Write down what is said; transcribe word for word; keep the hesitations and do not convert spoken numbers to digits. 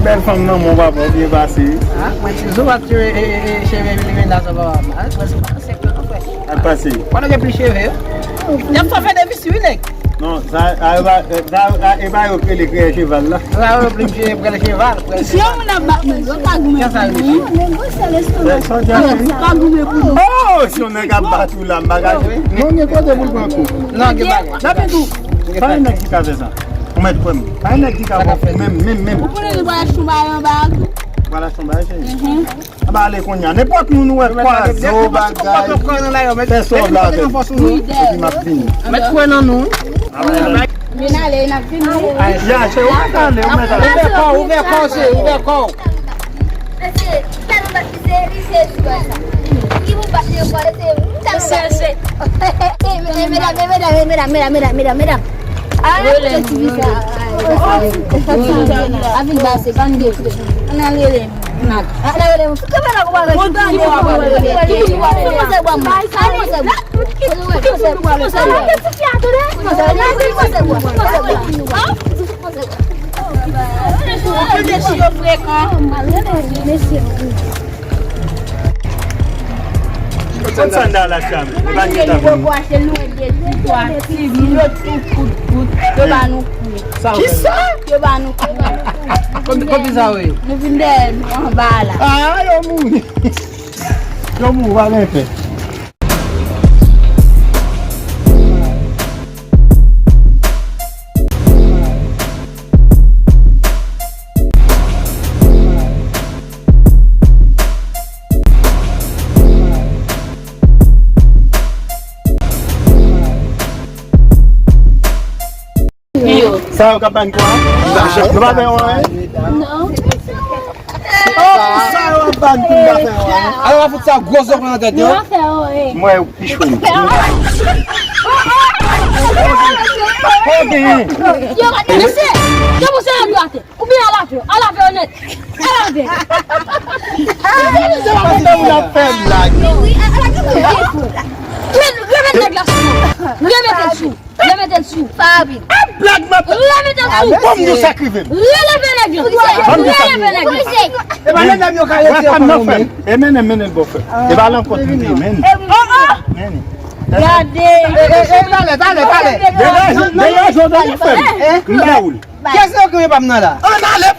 Bèl fanm nan, mon papa, ou byen pase. Ah, mwen toujou ap tire, e, e, e, cheve Limena sa, papa. Ah, mwen se pa sèk la, non, frè. Al pase. Pandan gen plis cheve, yo. Y ap fè fè de visi, wi, nèg. Non, sa, a, e pa, e, sa, a, e pa yo k rele kreyè cheval la. Sa yo k rele kreyè cheval, kreyè cheval. Si yon moun ap bat mwen, yo pa goumen pou mwen. Men gwo sèl estomak. Sa w di a, cheri? Pa goumen pou mwen. Oh, si yon nèg ap bat ou la, m pa ka. Non, gen kote pou l pran kou. Non, gen bagay. N ap di tou, pa yon nèg ki ka fè sa. Ou mèt kwè m. Pa yon nèg ki ka fè menm, menm, menm. Ou konnen li pral achte yon bagay anba a tou. Pral achte yon bagay, cheri? Mhm. Anba ale kounye a. Nenpòt moun ou wè kwaze w bagay. Fè sa w vle avè m. Epi m ap vini. Mèt kwè nan nou. Vin ale, n ap vini. Ya, cheri, ou mèt ale, ou mèt ale. Ouvè kò w, ouvè kò w, cheri, ouvè kò w. Mesye, tèlman bat li se, li se sou sa. Li pou bat li ankò, li se, tèlman bat li. Mesye, mesye. Medam, medam, medam, medam. Ah, rele ti fi sa. Avil base, pa n gen. Ann al rele. Ann al rele. Ki kamera ou pa wè? Ki kamera ou pa wè? Ki kamera ou pa wè? Ki kamera ou pa wè? Kot sandal la, Cham? Li pa gen tan pou nou. Kisa? Kot, kot sa, wi? Nou vin dèyè nou anba la. Ah, yo mouri. Yo mouri, pa gen pè. Sa yo k ap ban kwa? Nou pa fè yon anyen? Non. Oh, sa yo ap ban pou nou pa fè yon anyen? Alò, w a fout sa gwo zòrèy nan tèt yo. Nou pa fè yon anyen. Mwen, yo pi cho. Yo, mesye, yo pou se yon dwate. Oubyen al avè, al avè yo nèt. Al avè. Se pa kontan moun ap fè blag. Men, remèt nèg la sou mwen. Remèt l sou. Remèt l sou. Fabi. Blag m ap fè. Remèt l sou. Bon, m di w sa k rive m. Releve nèg la. Releve nèg la. E pa medam yo ka retire kò yo men. E mennen, mennen l bò frè. E pa lan kont li te mennen. Gade. E, e, e, talè, talè, talè. Degaje w, degaje w, frè m. M ba ou l. Kiyès ki gen pa m nan la? Ann ale.